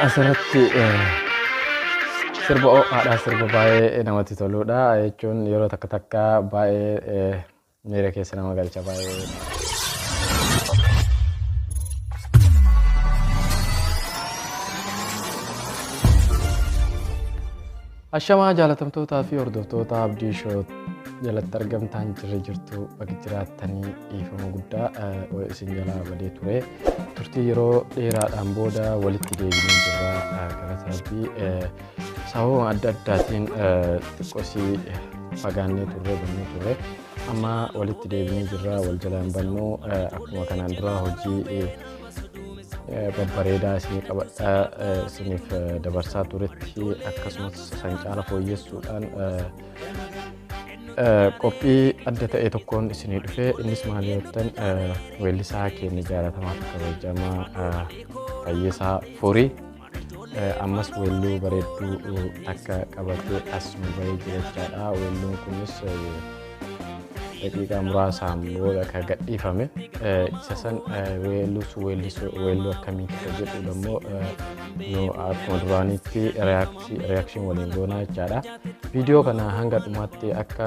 Asirratti sirba ho'aadha. Sirba baay'ee namatti toludha. Jechuun yeroo takka takka baay'ee miira keessa nama galcha baay'ee. Ashamaa jaalatamtootaa fi hordoftoota Abdii Show jalatti argamtaan jirre jirtu bakka jiraattanii dhiifama guddaa isin jalaa badee ture. Turtii yeroo dheeraadhaan booda walitti deebinee jirra galata Rabbii. Sababa adda addaatiin xiqqoosii fagaannee turre bannee turre. Amma walitti deebinee jirra wal jalaa hin bannu akkuma kanaan dura hojii babbareedaa isinii qabadhaa isiniif dabarsaa turetti akkasumas san caala fooyyessuudhaan qophii adda ta'e tokkoon isinii dhufe. Innis maal yoo ta'an, weellisaa keenya jaalatamaa fi kabajamaa Fayyisaa Furii ammas weelluu bareedduu takka qabatee as nu bahee jira jechaadha. Weelluun kunis daqiiqaa muraasaan booda kan gadhiifame. Isa san weelluus weellisuu weelluu akkamiiti kan jedhu immoo nu akkuma duraaniitti reaction waliin goonaa jechaadha. Viidiyoo kana hanga dhumaatti akka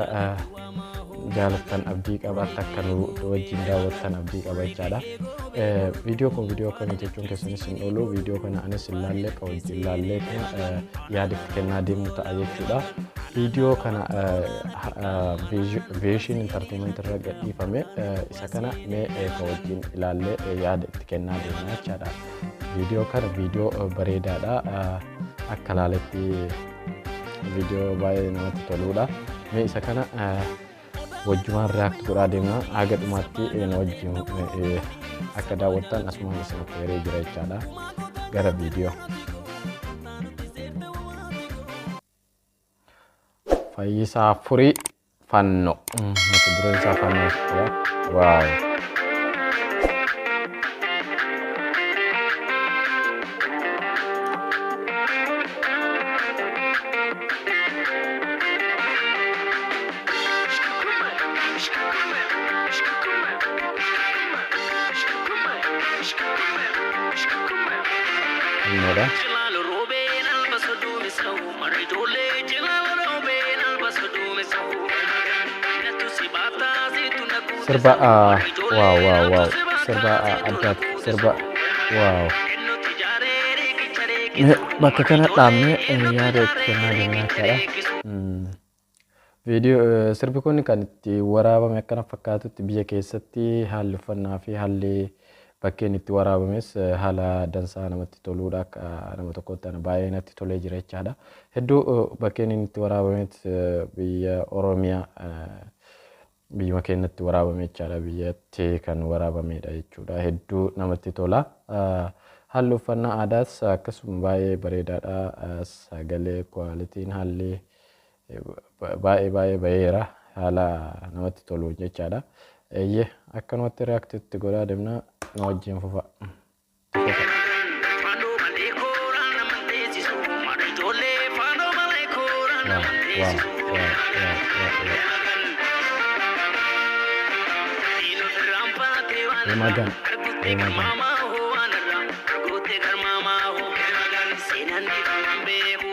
jaalattan abdii qaba, akka nu wajjin daawwattan abdii qaba jechaadha. Viidiyoo kun viidiyoo akkamii jechuun keessanis hin oolu. Viidiyoo kana anis hin laallee kan wajjin laallee kana yaada itti kennaa deemu ta'a jechuudha. Viidiyoo kana Vision Entertainment irra gadhiifame. Isa kana mee kan wajjin ilaallee yaada itti kennaa deemna jechaadha. Viidiyoo kana viidiyoo bareedaadha. Akka laaletti viidiyoo baay'ee namatti toludha. Mee isa kana wajjumaan react godhaa deemna. Haga dhumaatti nu wajjin akka daawwattan asumaan isin affeeree jira jechaadha. Gara viidiyoo. Fayyisaa Furii Fannoo. Mata dureen isaa Fannoo jedha. Wow. Fannoodha. Sirba wow wow wow, sirba addaati, sirba wow. Bakka kana dhaabnee yaada itti kennaa deemnaa jechaadha. Viidiyoo sirbi kun kan itti waraabame akkana fakkaatutti biyya keessatti haalli uffannaa fi haalli bakkeen itti waraabames haala dansaa namatti toluudha. Akka nama tokkotti ana baay'ee natti tolee jira jechaadha. Hedduu bakkeen inni itti waraabames biyya Oromiyaa biyyuma keenyatti waraabame jechaadha. Biyyatti kan waraabamedha jechuudha. Hedduu namatti tola. Haalli uffannaa aadaas akkasuma baay'ee bareedaadha. Sagalee qualityn haalli baay'ee baay'ee baheera. Haala namatti tolu jechaadha. Eeyyee, akkanumatti react itti godhaa deemna, nu wajjin fufa. Wow. Emagan, emagan. Seenaan dhiifaman beeku.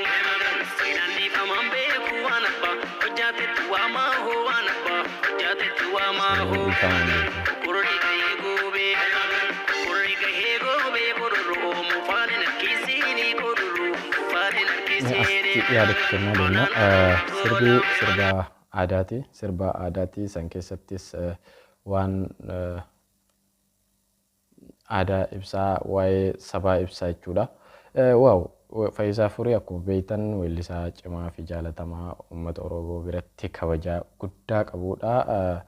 Asitti yaadatti kennaa deemna. Sirbi sirba aadaati. Sirba aadaati san keessattis waan aadaa ibsaa, waa'ee sabaa ibsaa jechuudha. Wow, Fayyisaa Furii akkuma beektan weellisaa cimaa fi jaalatamaa uummata Oromoo biratti kabajaa guddaa qabudha.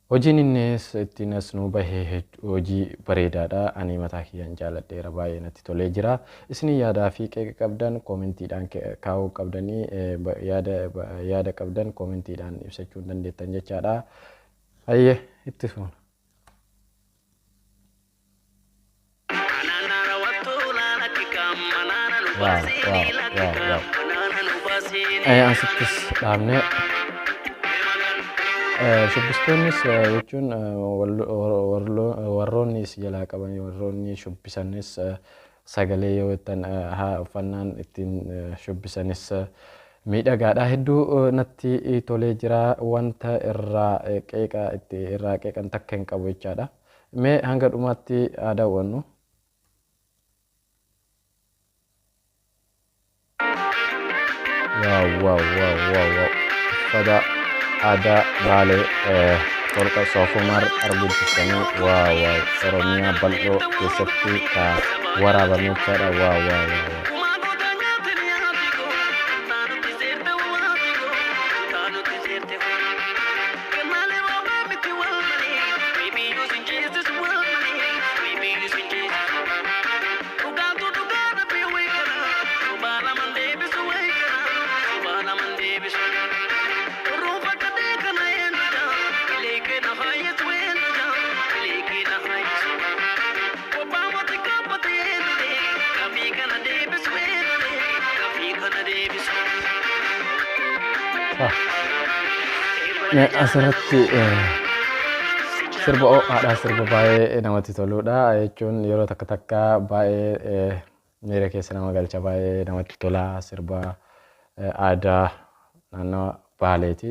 Hojiin innis ittiin as nu bahe hojii bareedaadha. Ani mataa kiyyaan jaaladheera, baay'ee natti tolee jira. Isin yaadaa fi qeeqa qabdan koomentiidhaan kaa'uu qabdanii, yaada qabdan koomentiidhaan ibsachuu hin dandeettan jechaadha. Hayyee, itti fuuna. Wow. Asittis dhaabnee. Shubbistoonnis jechuun warroonni si jalaa qaban, warroonni shubbisanis, sagalee yoo jettan, uffannaan ittiin shubbisanis miidhagaadha. Hedduu natti tolee jira. Wanta irraa qeeqa itti irraa qeeqan takka hin qabu jechaadha. Mee hanga dhumaatti haa daawwannu. Wow, wow, wow, wow, wow! Uffata aadaa Baalee holqa Soofumar arguu jirtanii. Wow, wow! Oromiyaa bal'oo keessatti ka waraabame jechaadha. Wow, wow, wow, wow! Asirratti sirba ho'aadha. Sirba baay'ee namatti toludha. Jechuun yeroo takka takka baay'ee miira keessa nama galcha, baay'ee namatti tola. Sirba aadaa naannoo Baaleeti.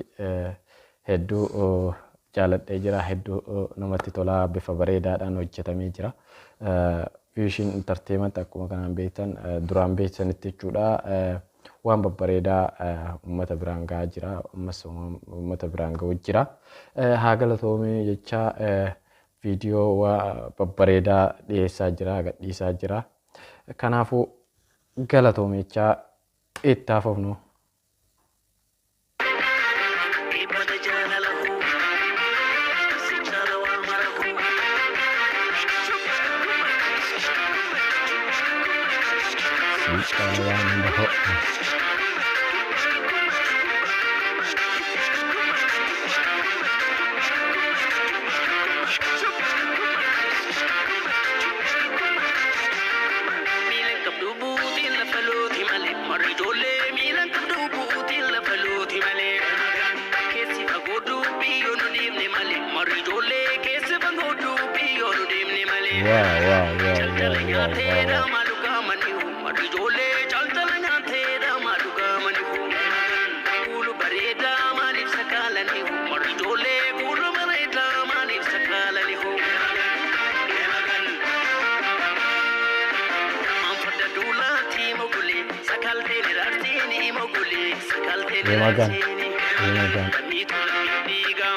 Hedduu jaaladhee jira. Hedduu namatti tola. Bifa bareedaadhaan hojjetamee jira. Vision Entertainment akkuma kanaan beektan, duraan beektanitti jechuudha. Waan babbareedaa uummata biraan gahaa jira. Ammas uummata biraan ga'u jira. Haa galatoomee jecha, viidiyoo babbareedaa dhiyeessaa jira, gadhiisaa jira. Kanaafuu galatoomee jechaa itti haafofnu. Si caala waan hunda ho'u. Miilan qabdu buutiin lafa looti malee, warri ijoollee miilan qabdu buutiin lafa looti malee. Keessi fagoo dubbii yoo nu deemne malee, warri ijoollee keessi fagoo dubbii yoo nu deemne malee. Wow, wow, wow, Calcala wow, wow, nyaatee wow, wow. dhama dhugaamaniihu, warri ijoollee calcala nyaatee dhama dhugaamaniihu. Kuulu bareedaa maaliif sakaalaniihu, warri ijoollee kuulu bareedaa maaliif sakaalaniihu. Manfadda duulaati mogulee, sakalteen iraarsiini mogulee, sakalteen Deemagan. iraarsiini. Deemagan. Lammiitu lammiif dhiigaa,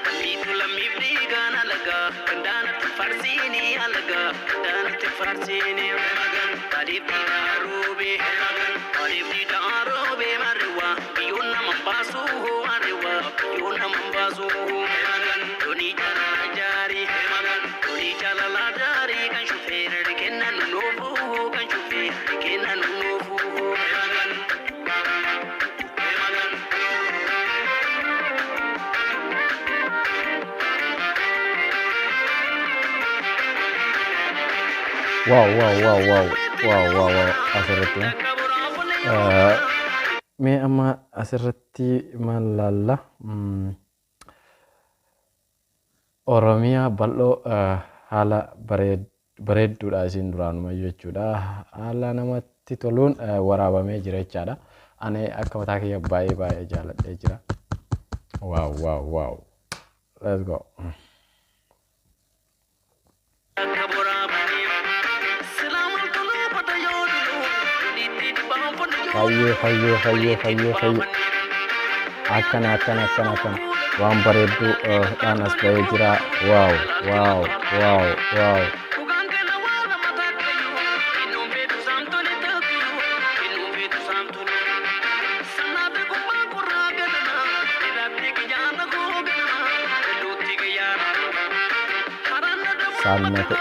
lammiitu lammiif dhiigaan alagaa, gandaanatti farsiini alagaa, gandaanatti farsiini. Baaliif diidaa roobee, baaliif diidaa roobee mariwaa, biyyoon nama baasuu mariwaa, biyyoon nama baasuu. Doonii jaalala jaarii, doonii jaalala jaarii, kan shufeerri kennan nu nuufuu, kan shufeerri kennan nu nuufuu. Wow, wow, wow, wow, wow, wow, wow! Asirratti. Mee amma asirratti maal laalla? Oromiyaa bal'oo haala bareedduudha isiin duraanumayyuu jechuudha. Haala namatti toluun waraabamee jira jechaadha. Ani akka mataa kiyya baay'ee baay'ee jaaladhee jira. Wow, wow, wow! Let's go. Akka boraabanii Fayyee, fayyee, fayyee, fayyee, fayyee! Akkana, akkana, akkana, akkana! Waan bareedduu dhaan as ba'ee jira. Wow, wow, wow, wow! Dhugaan kana waa lama takkayyuu, innuun feetu saamtonni takkayyuu, innuun feetu saamtonni. Sannaata gubbaa gurraa ganama, irratti giyyaana koo ganama, galluutti giyyaana. Haraan dhadhabuu Saannate.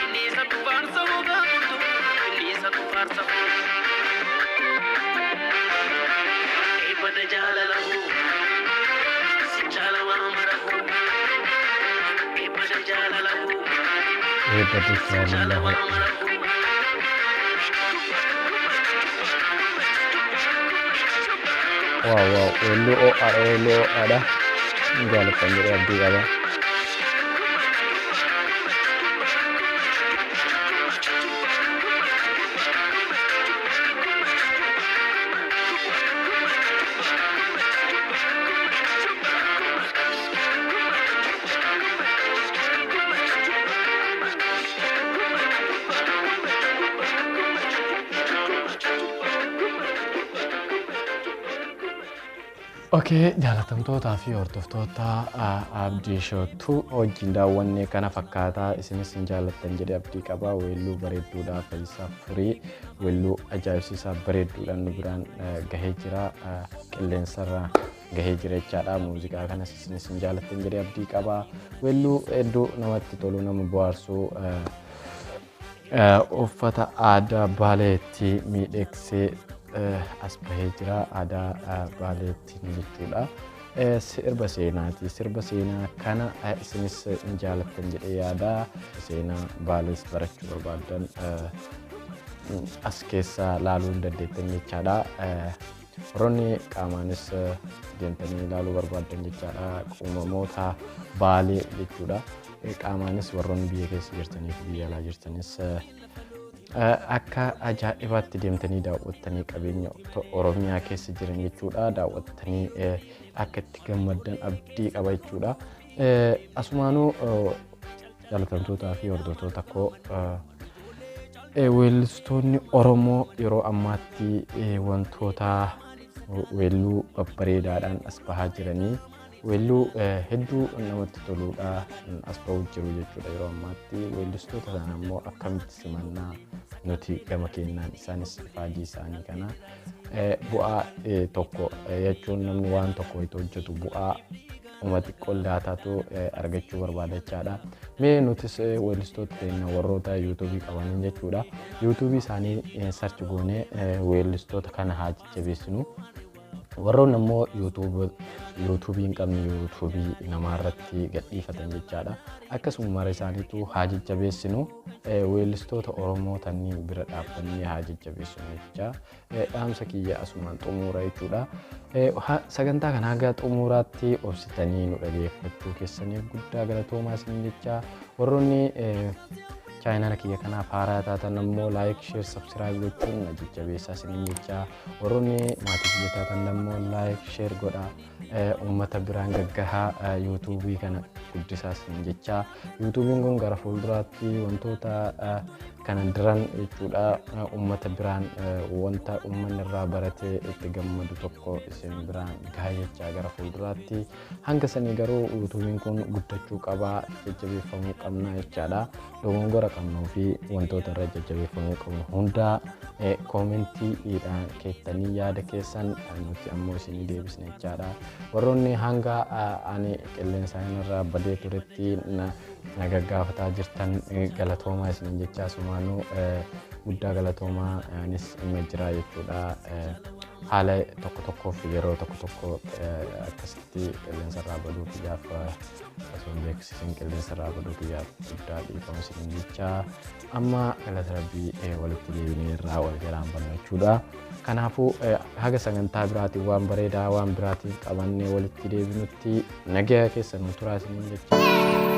Bineensa tufaarsa hogaa gurtu, bineensa tufaarsa hoo. Eebbata jaalala hoo, si jaala waa mara hoo. Eebbata jaalala hoo. Eebbata jaalala hoo. Wow, wow! Weelluu ho'aadha, weelluu ho'aadha. Hin jaalattan jedhee abdii qaba. Okay, jaalatamtootaa fi hordoftoota Abdii Shoottuu wajjin daawwanne kana fakkaataa isinis hin jaalattan jedhee abdii qaba. Weelluu bareedduudhaa Fayyisaa Firii weelluu ajaa'ibsiisaa bareedduudhaan nu biraan gahee jira. Qilleensarra gahee jira jechaadha. Muuziqaa kanas isinis hin jaalattan jedhee abdii qaba. Weelluu hedduu namatti tolu, nama bohaarsuu, uffata aadaa Baaleetti miidhagsee as bahee jira. Aadaa Baaleettiin jechuudha. Sirba seenaati. Sirba seenaa kana isinis hin jaalattan jedhee yaada. Seenaa Baalees barachuu barbaaddan as keessaa laaluu hin dandeettan jechaadha. Warroonni qaamaanis deemtanii ilaaluu barbaaddan jechaadha. Uumamoota Baalee jechuudha. Qaamaanis warroonni biyya keessa jirtanii fi biyya alaa jirtanis akka ajaa'ibaatti deemtanii daawwattanii qabeenya Oromiyaa keessa jiran jechuudha. Daawwattanii akka itti gammaddan abdii qaba jechuudha. Asumaanuu jaalatamtootaa fi hordoftoota koo, weellistoonni Oromoo yeroo ammaatti wantoota weelluu babbareedaadhaan as bahaa jiranii, weelluu hedduu namatti toluudha as bahu jiru jechuudha yeroo ammaatti. Weellistoota sana immoo akkamitti simannaa nuti gama kennaan isaanis ifaajii isaanii kana bu'aa tokko jechuun, namni waan tokko itti hojjetu bu'aa uma xiqqoo laataatu argachuu barbaada jechaadha. Mee nutis weellistoota keenya warroota yuutuubii qabaniin jechuudha. Yuutuubii isaanii search goonee weellistoota kana haa jajjabeessinu. Warroonni immoo yuutuubii hin qabne yuutuubii namaarratti gadhiifatan jechaadha. Akkasuma mara isaaniitu haa jajjabeessinu. Weellistoota Oromoo tanniin bira dhaabbannee haa jajjabeessinu jecha dhaamsa kiyya asumaan xumura jechuudha. Sagantaa kana haga xumuraatti obsitanii nu dhageeffachuu keessaniif guddaa galatoomaa isiniin jecha. Warroonni chaayinaala kiyya kanaaf haaraa taatan ammoo like, share, subscribe gochuun na jajjabeessaa isiniin jecha. Warroonni maatii kiyya taatan ammoo like, share godhaa, uummata biraan gaggahaa, yuutuubii kana guddisaa isiniin jecha. Yuutuubiin kun gara fuulduraatti wantoota kana diran jechuudha, uummata biraan wanta uummanni irraa baratee itti gammadu tokko isin biraan gaha jechaa gara fuulduraatti. Hanga sanii garuu yuutuubiin kun guddachuu qabaa, jajjabeeffamuu qabna jechaadha. Dogongora qabnuu fi wantoota irra jajjabeeffamuu qabnu hundaa koomentiidhaan keettanii yaada keessan nuti ammoo isinii deebisna jechaadha. Warroonni hanga ani qilleensa irraa badee turetti na gaggaafataa jirtan galatoomaa isiniin jechaa, sumaanuu guddaa galatoomaa. Anis dhimma jira jechuudha. Haala tokko tokkoof yeroo tokko tokko akkasitti qilleensa irraa baduu kiyyaaf, osoo hin beeksisin qilleensa irraa baduu kiyyaaf guddaa dhiifama isiniin jecha. Amma galata rabbii walitti deebinee irraa wal jalaan banna jechuudha. Kanaafuu haga sagantaa biraatiin waan bareedaa waan biraatiin qabannee walitti deebinutti nagaya keessa nu turaa isiniin jecha.